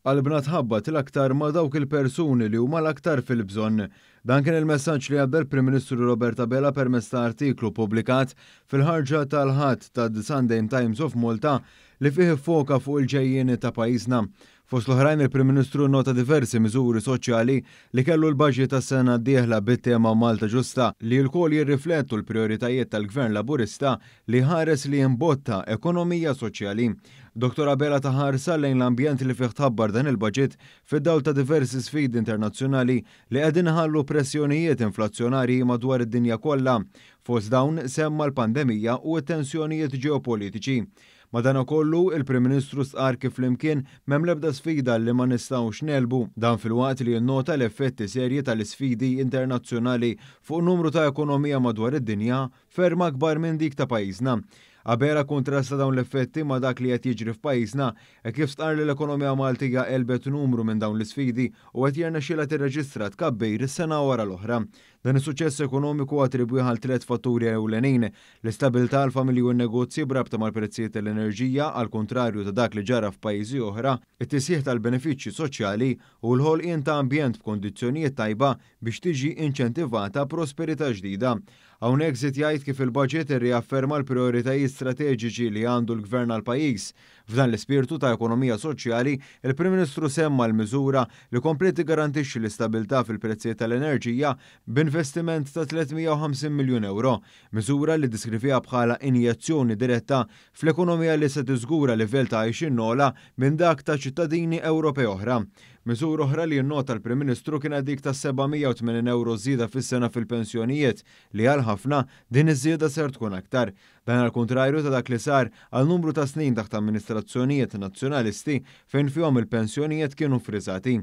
Qalbna tħabbat l-aktar ma' dawk il-persuni li huma l-aktar fil-bżonn. Dan kien il-messaġġ li għadda l-Prim Ministru Robert Abela permezz ta' artiklu ppubblikat fil-ħarġa tal-Ħadd ta' The Sunday Times of Malta li fih iffoka fuq il-ġejjieni ta' pajjiżna. Fost l-oħrajn il-Prim Ministru nnota diversi miżuri soċjali li kellu l-baġit tas-sena d-dieħla bit-tema Malta Ġusta li lkoll jirriflettu l-prijoritajiet tal-Gvern Laburista li jħares li jimbotta ekonomija soċjali. Dottor Abela ta ħarsa lejn l-ambjent li fih tħabbar dan il-baġit fid-dawl ta' diversi sfidi internazzjonali li qegħdin iħallu pressjonijiet inflazzjonarji madwar id-dinja kollha. Fost dawn semma l-pandemija u t-tensjonijiet ġeopolitiċi. Madanakollu, il-Prim Ministru stqarr kif flimkien m'hemm l-ebda sfida li ma nistgħux negħlbu. Dan filwaqt li jinnota l-effetti serji tal-isfidi internazzjonali fuq numru ta' ekonomija madwar id-dinja ferm akbar minn dik ta' pajjiżna. Abela kkuntrasta dawn l-effetti ma' dak li qed jiġri f'pajjiżna hekk kif stqarr li l-ekonomija Maltija għelbet numru minn dawn l-isfidi u qed jirnexxielha tirreġistra tkabbir sena wara l-oħra. Dan is-suċċess ekonomiku attribwih għal tliet fatturi ewlenin, l-istabilità għall-familji u n-negozji b'rabta mal-prezzijiet tal-enerġija għall-kuntrarju ta' dak li ġara f'pajjiżi oħra, it-tisħiħ tal-benefiċċji soċjali u l-ħolqien ta' ambjent b'kundizzjonijiet tajba biex tiġi inċentivata prosperità ġdida. Hawnhekk żied jgħid kif il-baġit irriafferma l-prijoritajiet strateġiċi li għandu l-Gvern għall-pajjiż. F'dan l-ispirtu ta' ekonomija soċjali, il-Prim Ministru semma l-miżura li kompliet tiggarantixxi l-istabilità fil-prezzijiet tal-enerġija b'investiment ta' 350 miljun ewro, miżura li ddeskriviha bħala injezzjoni diretta fl-ekonomija li se tiżgura livell ta' għajxien ogħla minn dak ta' ċittadini Ewropej oħra. Miżura oħra li nnota l-Prim Ministru kienet dik ta' 780 ewro żieda fis-sena fil-pensjonijiet, li għal ħafna, din iż-żieda ser tkun aktar. Dan għall-kuntrarju ta' dak li sar għal numru ta' snin taħt amministrazzjonijiet Nazzjonalisti fejn fihom il-pensjonijiet kienu ffriżati.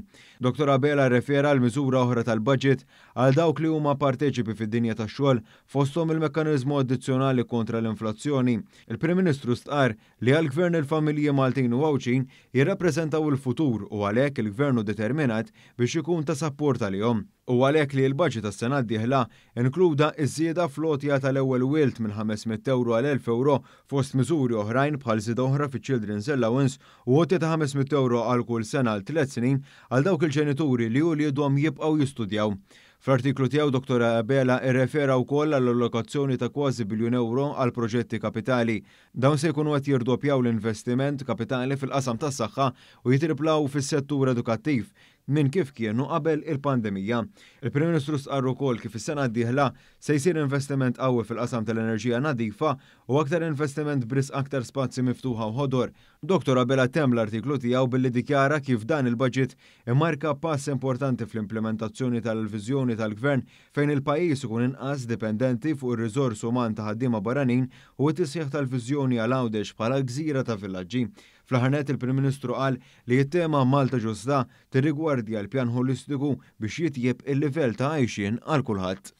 Dottor Abela rrefera għal miżura oħra tal-budget għal dawk li huma parteċipi fid-dinja tax-xogħol fosthom il-mekkaniżmu addizzjonali kontra l-inflazzjoni. Il-Prim Ministru stqarr li għall-Gvern il-familji Maltin u Għawdxin jirrappreżentaw il-futur u għalhekk il-Gvern hu determinat biex ikun ta' sapport għalihom. Hu għalhekk li l-baġit għas-sena d-dieħla inkluda ż-żieda fl-għotja tal-ewwel wild minn 500 ewro għal 1,000 ewro fost miżuri oħrajn bħal żieda oħra fiċ-Children's Allowance u għotja ta' 500 ewro għal kull sena għal tliet snin għal dawk il-ġenituri li uliedhom jibqgħu jistudjaw. Fl-artiklu tiegħu Dottor Abela rrefera wkoll għall-allokazzjoni ta' kważi biljun ewro għal proġetti kapitali. Dawn se jkunu qed jirdoppjaw l-investiment kapitali fil-qasam tas-saħħa u jitriplaw fis-settur edukattiv minn kif kienu qabel il-pandemija. Il-Prim Ministru stqarr ukoll kif is-sena d-dieħla se jsir investiment qawwi fil-qasam tal-enerġija nadifa u aktar investiment b'risq aktar spazji miftuħa u ħodor. Dottor Abela temm l-artiklu tiegħu billi ddikjara kif dan il-baġit immarka pass importanti fl-implimentazzjoni tal-viżjoni tal-Gvern fejn il-pajjiż ikun inqas dipendenti fuq ir-riżors uman ta' ħaddiema barranin u t-tisħiħ tal-viżjoni għal Għawdex bħala gżira ta' villaġġi. Fl-aħħar nett il-Prim Ministru qal li t-tema Malta Ġusta tirrigwardja l-pjan ħolistiku biex jitjieb il-livell ta' għajxien għal kulħadd.